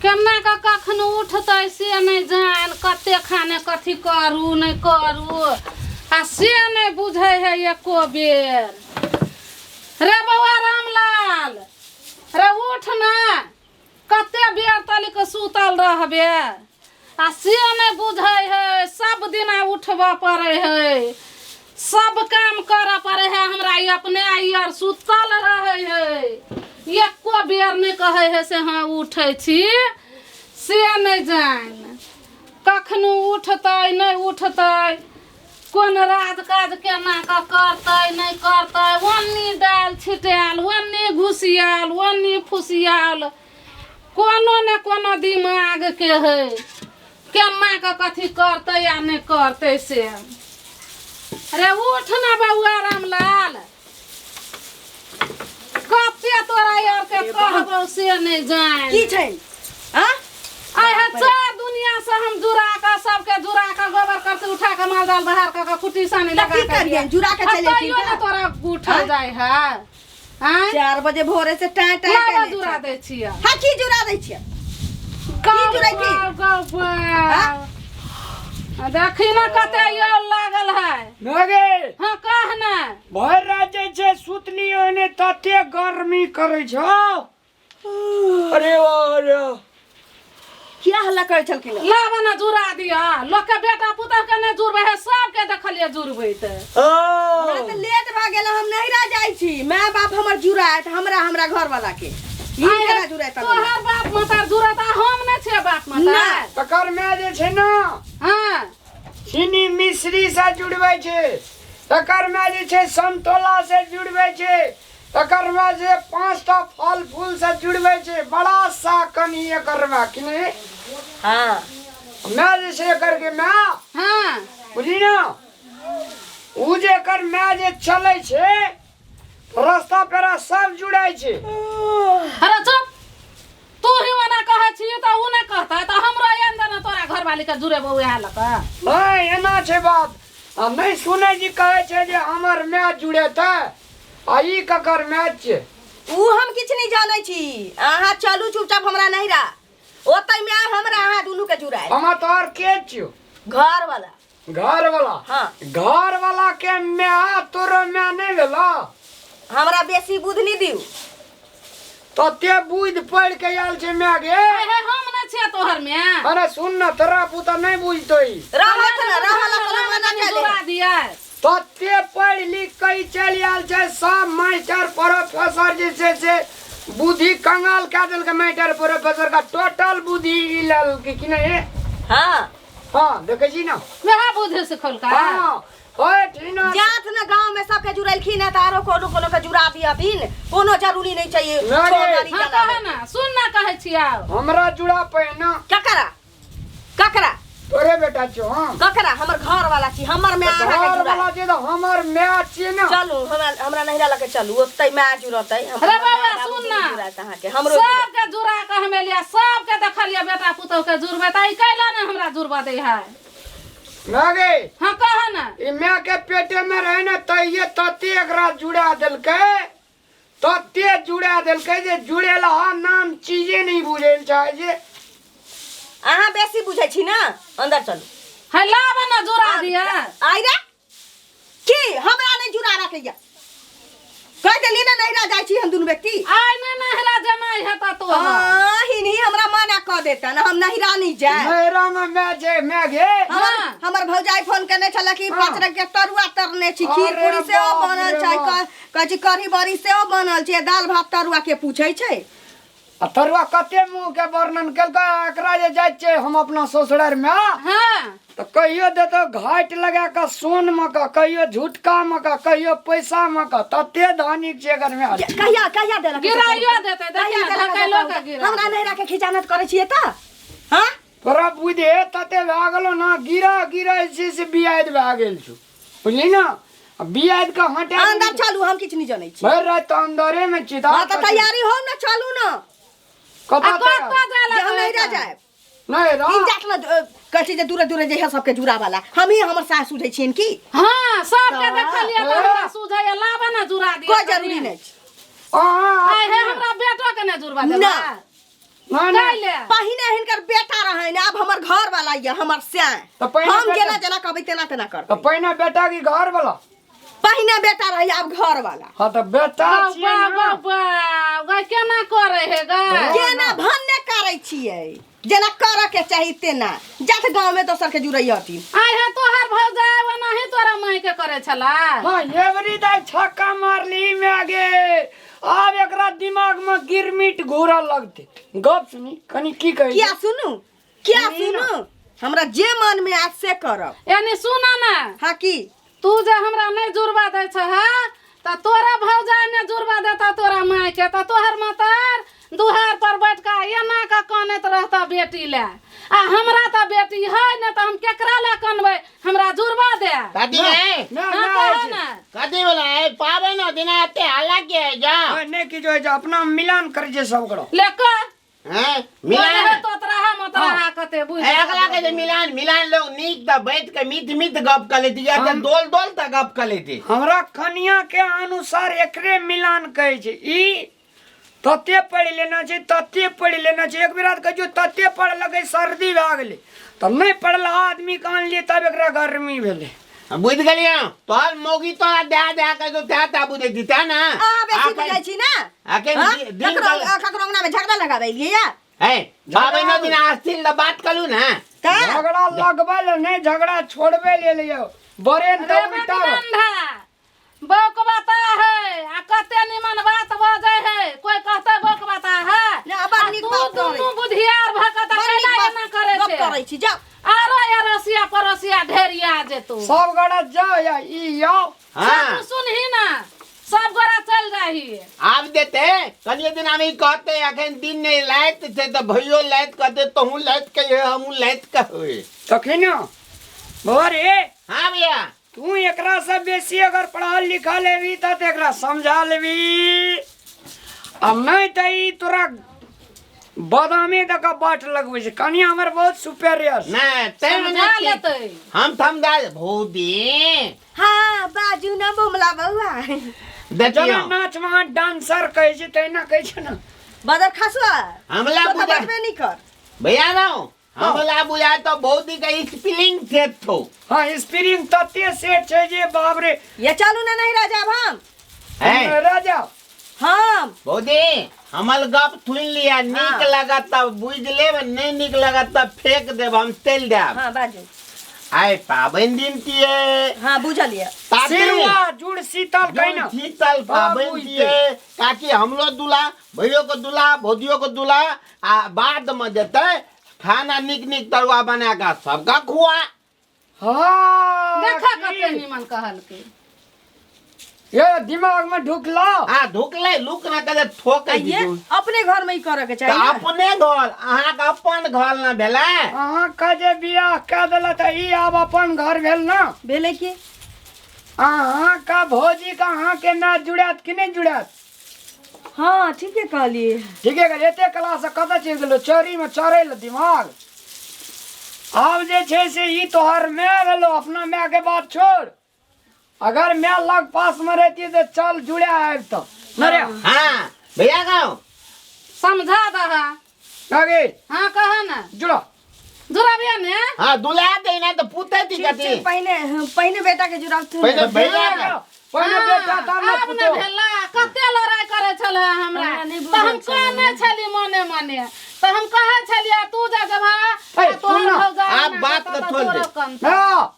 केना कऽ कखन उठतै से नहि जान कते खाने कथी करू नहि करू आ से नहि बुझै है एको बेर। रे बौआ रामलाल, रे उठ ने, कते बेर तलिक सुतल रहबे आ से नहि बुझै है। सब दिना उठबऽ पड़ै है, सब काम करऽ पड़ै है हमरा। ई अपने ई आर सुतल रहै है, एको बेर नहि कहै है से हँ उठै छी, से नहि जानि कखनो उठतै नहि उठतै, कोन राज काज केना कऽ करतै नहि करतै। ओन्नी दालि छिटायल, ओन्नी घुसियाल, ओन्नी फुसियाल, कोनो ने कोनो दिमागके है, केना कऽ कथी करतै आ नहि करतै से। अरे उठ ना बौआ रामलाल, कते तोरा यार के कहबौ से नहि जान। की छै हाँ? आइ हे चार दुनिया से हम जुड़ा कऽ सबके जुड़ा कऽ गोबर करसे उठा कऽ माल जाल बाहर कऽ कऽ कुट्टी सानी तऽ लगा की कऽ करियैन? जुड़ा कऽ आ चलि अयथिन तैयो तऽ? ने तोरा उठल आँय? जाइ है आँय? 4 बजे भोरे से टाँय टाँय लाबऽ केने जुड़ा छै। दै छियै। हाँ, की जुड़ा दै छियै? की जुड़ै छी? गौ देखी ने कते यो लागल है। नगे। हाँ कह ने। भरि राति जे छै सुतली ओहने तते गर्मी करै छौ। अरे अरे किया हल्ला करै छलखिन? लाबऽ ने जुड़ा दिअ, लोक के बेटा पुतह के नहि जुड़बै है, सबके देखलियै जुड़बै तऽ। हमरा तऽ लेट भऽ गेल, हम नैहरा जाइ छी। माय बाप हमर जुड़ायत हमरा, हमरा घर वाला के ई केना जुड़ायत हमरा? तोहर बाप माता जुड़त आ हम नहि छियै बाप माता? नहि। तकर माय जे छै ने चीनी मिश्री से जुड़बै छै, तकर माय जे छै समतोला से जुड़बै छै, तकर बाद जे 5टा फल फूल से जुड़बै छै। बड़ा सा कनी एकर माय कि नहि? हाँ। माय जे छै एकर के माय। बुझली ने, उ जे एकर माय जे चलै छै रास्ता पेरा सब जुड़ै छै। अरे चुप, तू ही ओना कहै छी तऽ उ नहि कहतै तऽ हमरो एहन देना तोरा घरवाली के जुड़ेबो उएह लऽ कऽ। नहि एना छै बात, आ नहि सुनै जी कहै छै जे हमर माय जुड़ेतै आ ई ककर माय छियै? उ हम किछु नहि जानै छी, अहाँ चलू चुपचाप हमरा नैहरा, ओतै माय हमरा अहाँ दुनू के जुड़ाय। हम तोहर के छियौ? घर वाला। घर वाला? हाँ। घर वाला के माय तोरो माय नहि भेलौ? हमरा बेसी बुद्धि नहि दियौ। तते बुद्धि पढ़ि के आयल छै माय गे। हे हम नहि छियै तोहर माय। अरे सुन न, तोरा पुता नहि बुझतौ ई। रहत न, रहल अपन मना कनी चले। जुड़ा दियै। तते पढ़ि लिख के ई चलि आयल छै, सब मास्टर प्रोफेसर जे छै से बुद्धि कंगाल कए देलकै। मास्टर प्रोफेसर का टोटल बुद्धि ई लेलकै कि नहि? हाँ। हाँ देखै छी ने। वएह बुद्धि सिखौलकै। हाँ ओए ठीक ना। जात न गांव में सबके जुड़लखिन है तऽ आरो कोनो कोनो के जुड़ा दियथिन, कोनो जरूरी नहीं चाहिए। नहीं। छोड़ हाँ कहे ना, सुन ना कहै छियै। हमरा जुड़ा पहिना। ककरा ककरा? तोरे बेटा छियौ हम। ककरा? हमर घर वाला छी, हमर माय अहाँके घर जुड़ा। वाला छै तऽ हमर माय छियै ने। चलू हमरा हमरा नैहरा लऽ के चलू, ओतै माय जुड़तै। अरे बाबा, बाबू सुन ना। जुड़ायत अहाँके, हमरो जुड़ायत। सबके जुड़ा के हम एलियै, सबके देखलियै बेटा पुतोह के जुड़बै तऽ ई कैला ने हमरा जुड़बऽ दै है? ना गे। हाँ कह ना। ई माय के पेटे में रहे ने तहिये तते एकरा जुड़ा देलकै, तते जुड़ा देलकै जे जुड़ेला नाम चीजे नहीं बुझै लए चाहै छै। अहाँ बेसी बुझै छी ने, अंदर चलू। है लाब ना जुड़ा दिया। आइ रे की हमरा नहीं जुड़ा रखैया, कह देली ने नैहरा जाइ छी हम दुनू व्यक्ति। आइ ने नैहरा जमाइ हेतऽ तोहर। हाँ, हिनही हमरा मना कऽ देतन, हम नैहरा नहीं जाए। नैहरा में माय छै, माय गे। हाँ। हमर भौजाई फोन केने छल कि हाँ। 5 रंग के तरुआ तरने छी, खीर अरे पूरी सेहो बाप बनल रे छै, बाप। कहै छी कढ़ी बड़ी सेहो बनल छै, दालि भात तरुआ के पूछै छै। आ तरुआ कते मुँह के वर्णन केलकै। एकरा जे जाइ छियै हम अपना ससुरारि में तऽ कहियो देतौ घाट लगा कऽ सोन में कऽ, कहियो झुटका में कऽ, कहियो पैसा में कऽ, तते धनिक छै एकर माय। कहिया कहिया देलक? गिराइयो देतै, देखियौ, कहिया देलक? धकेलो के गिरा हमरा नैहरा के खिजानत करै छियै तऽ? हाँ? तोरा बुझे तते भए गेलौ ने, गिरा गिरा जे छै से बियाद भए गेल छौ, बुझली ने? आ बियाद के हटा अंदर चलू, हम किछु नहि जनै छी। भरि राति तऽ अंदरे में छी। हाँ तऽ तैयारी हो ने, चलू ने। कतऽ आ तैयार? कतऽ जाय जे हम लए नैहरा जायब। नहि तीन जात ने कहै छै जे दूरे दूरे जइहे सबके जुड़ा वाला, हम ही हमर सास सुझै छियनि की? हाँ सबके तऽ- देखलियै तऽ हमरा सुझैया, लाबऽ ने जुड़ा दिअ। कोइ जरूरी नहि छै। अहाँ आइ हे हमरा बेटो के नहि जुड़बा देबै? ना। ना ना कैले पहिने हिनकर बेटा रहनि आब हमर घर वाला ये हमर स्याय तऽ पहिने हम बेटा- जेना जेना कहबै तेना तेना तऽ करबै पहिने बेटा की घर वाला पहिने बेटा रही आब घर वाला हाँ तऽ बेटा छियै बाबा ना बाबा गै केना करे हे गै केना भन्ने करै छियै जेना करऽ के चाही तेना जठ गाँव में दोसर के जुड़ै हथिन आइ हे तोहर भौजाइ ओनाही तोरा माय के करे छला हाँ एवरी दाइ छक्का मारली में गे आब एकरा दिमाग में गिरमिट घूरऽ लगतै गप सुनी कनी की कहै किया सुनू किया सुनी ना। सुनू हमरा जे मन में आयत से करब यानी सुना ना हाँ की तू जे हमरा नहीं जुड़वा दै छह तऽ तोरा भौजाइ ने जुड़वा देता तोरा माय के तऽ तोहर मातार दुहार पर बैठ कऽ एना कऽ कानैत रहता बेटी ले आ हमरा तऽ बेटी है ने तऽ हम केकरा ले कनबै हमरा जुड़वा दे कथी है ना हाँ ना कहो ना कथी बोला है पावे न दिना एते हल्ला के है जा हाँ, नहि किछु होइ छै अपना मिलान करै छै सब गोरा ले कह हैं मिलान मिलान तोतराहा मोतराहा कते बुझ ए, अगला के जे मिलान मिलान लोग नीक त बैठ के मीठ मीठ गप कर लेती या त दोल दोल त गप कर लेती हमरा कनिया के अनुसार एकरे मिलान कहै छै ई तते पढ़ि लेना छै तते पढ़ि लेना छै एक बेर कहै छियौ तते पढ़लकै सर्दी भए गेलै तऽ नहि पढ़ला आदमी के आनलियै तब एकरा गर्मी भेलै बुझ गेलियै तोहर मौगी तोरा दए दए के तो तै तै बुझै छी तै ना अहाँ बेसी बुझै छी ना आके हाँ? दिन ककरो कल ककरो अंगना में झगड़ा लगाबै लिए या है बाबे न दिन आस्थिल ल बात कलू ना तऽ झगड़ा लगबै लए नहि झगड़ा छोड़बै लेल यौ बरेन रे तऽ उल्टा बंधा बौक बता है आ कते निमन बात बजै है कोई कहते बौक बता है ना, बड़ आ नीक तू बात करै। दुनू बुधियार भऽ कऽ तऽ बड़ नीक केना बात एना करै गप छै करै छी जाउ आरो अड़ोसिया पड़ोसिया ढेरिया जेतौ सब गोरा जाओ या ई आउ हाँ तू सुनही ना सब गोरा चल जाही आब देते कनिए दिन हम ई कहते अखन दिन नहीं लायत छै तऽ भैयो लायत कहते तहूँ लायत कहियो हमहूँ लायत कहबै तखन बौआ रे हाँ भैया तू एकरा से बेसी अगर पढ़ल लिखल हेबी तऽ एकरा समझा लेबी आ नहि तऽ ई तोरा बदामे दऽ कऽ बाट लगबै छै कनिया हमर बहुत सुपेरियर छै। नहि तैं समझा ने लेतै हम समझा भौजी हाँ बाजू ना बोमला बौआ देखियौ जेना नाचमे अहाँ डांसर कहै छै तहिना कहै छै ने बदर खसुआ हमला तो तऽ बुझा बजबे नहीं कर भैया ना हमला बुझा तो भौजी के स्पिलिंग सेट थो हाँ स्प्रिंग तते सेट छै जे बाप रे ये चलू ना नहीं राजा अब हम है राजा हम भौजी हमर गप सुन लिया नीक हाँ। लगत तब बुझ लेब नहीं नीक लगत तब फेंक देब हम चलि देब हाँ बाजू आइ पाबनि दिन तिये हाँ बुझलिए ताते सिरुआ जुड़ शीतल कहिना शीतल पाबनि बुझते। तिये ताकि हमरो दूल्हा भैयो के दूल्हा भौजियो के दूल्हा आ बाद में जेतै खाना नीक नीक तरुआ बना कऽ सबके खुआ हाँ देखा की? कते निमन कहलकै ये दिमाग में ढुकला आ ढुकलै लुक ना कहे ठोकै ये दियौ अपने घर में ही करे के तऽ चाहिए ना। अपने घर अहाँके अपन घर ना भेलै अहाँ के जे बियाह कऽ देलक तऽ ई आब अपन घर भेल ना भेलै की अहाँ का भौजी का अहाँ के ना जुड़ात कि नहीं जुड़ात हाँ ठीके कहलिए ठीके कहलियै एते क्लास कतऽ चलि गेलो चोरी में चढ़ै लए दिमाग आब जे छै से ई तोहर माय भेलो अपना माय के बात छोड़ अगर माय लग पास में रहती तऽ चल जुड़े आबि तऽ न रे हाँ भैया गाँव समझा दहा आगे हाँ कह ना जुड़ा जुड़ाबिया ने हाँ दुल्हा दे ना तो पूते थी ठीक कथी ठीक पहिने पहिने बेटा के जुड़ावथुन पहिले भैया के पहिले बेटा तब ने आब ने पुतोह भेला कते लड़ाई करे छल हमरा हमरा नहि तऽ हम बुझल छल। कहने छली मने मने तऽ हम कहै छलियै तू जा जबा ए, सुन ना, आब बात के छोड़ दे। हाँ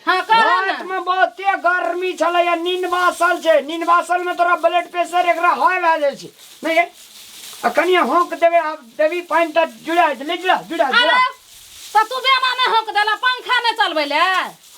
हाँ कह रात ना में बहुते गर्मी छलै आ नींद बासल छै नींद बासल में तोरा ब्लड प्रेशर एकरा हाई भए जाइ छै नहि गे? आ कनिया होंक देबै आब देबी पानि तऽ जुड़ा ले जुड़ा जुड़ा अरे जुड़ा तऽ तू बेना नहि हौक देला पंखा नहि चलबै ले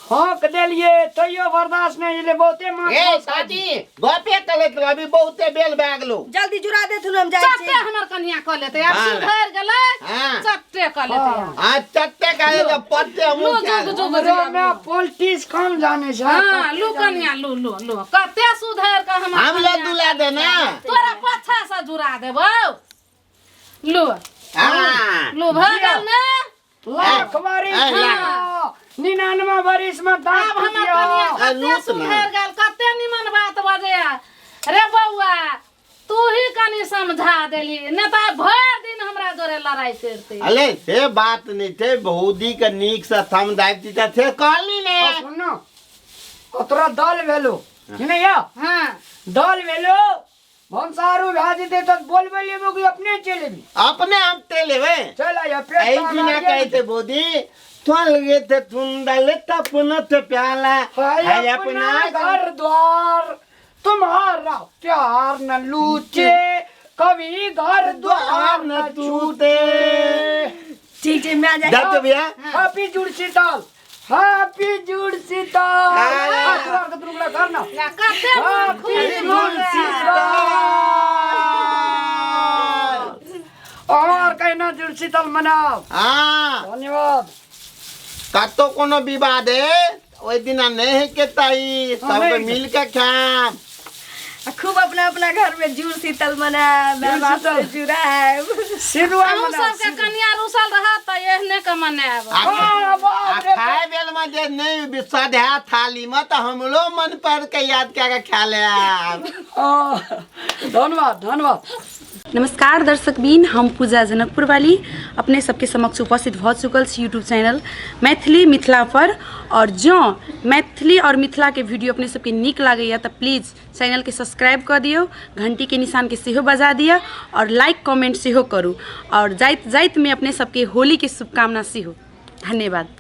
हौक देलियै तैयो बर्दाश्त नहि भेलै बहुते माछ ए मांस खाइ चाची गपे चलैत रहो अभी बहुते बेल भए गेलो जल्दी जुड़ा देथुन हम जाइ चट्टे छी हमर कनिया कऽ लेतै आब हाँ। सुधरि गेलै हाँ। चट्टे कऽ लेतै आब। आ चट्टे कहे तो पत्ते लू हमहूँ जुग जुग हमरो जुग। मे पॉलिटिक्स कम जाने छै हाँ लू कनिया लू लू लू कते सुधरि कऽ हमर हम ले कनिया दुला दे ना तोरा पाछा से जुड़ा देबौ लू हाँ लू भऽ गेल ने लाख बरिस ए, लाख। 99 बरिस में दांत आब हमर टूटियो। कनिया आ, कते लूट ना। सुधरि गेल कते निमन बात बजैया रे बौआ तू ही कनि समझा देली नहि तऽ आइ भरि दिन हमरा जोरे लड़ाई करते। अले से बात नहीं छै, भौजी के नीक से थम दाबि तऽ से कहली ने। सुन न, तोरा दाल भेलो कि नहीं या? हाँ। दाल भेलो, भंसारू भए जेतै तऽ बोलबै लेबो कि अपने चलि एबी? अपने हम ते लेबै। चल आइया पेट। एहि दिना कहै छै भौजी, चल गे ते तुंदल तपनत प्याला है अपना घर द्वार तुम्हारा प्यार न लूटे, कभी घर द्वार न छूटे। ठीक छै, मैं जाइ। दत्त भैया। हैप्पी जुड़ शीतल, हैप्पी जुड़ शीतल। हाँ। तोरा के टुकड़ा कर ना। ला कते मन खुश हैप्पी भऽ जुड़ गेल। शीतल। और कहना जुड़ शीतल मनाओ। हाँ। धन्यवाद। कतौ कोनो विवाद है ओहि दिना नहीं है के ताई, हाँ, सब नहीं। मिल के खाम। आ खूब अपना अपना घर में जुड़ शीतल मनायब, माय बाप से जुड़ायब। सिरुआ अहूँ मनाओ। सबके कनिया रुसल रहत तऽ एहने के मनायब। आ हाँ, बाप रे। खाए बेल में जे नहीं विश्वास है थाली में तो हमरो मन पर के याद क्या के खा ले। धन्यवाद, धन्यवाद। नमस्कार दर्शकबिन, हम पूजा जनकपुर वाली अपने सबके समक्ष उपस्थित भऽ चुकल छी यूट्यूब चैनल मैथिली मिथिला पर। और जँ मैथिली और मिथिला के वीडियो अपने सबके नीक लागैया तऽ प्लीज चैनल के सब्सक्राइब कऽ दियौ, घंटी के निशान के सेहो बजा दिअ और लाइक कमेंट सेहो करू। और जाइत जाइत में अपने सबके होली के शुभकामना सेहो। धन्यवाद।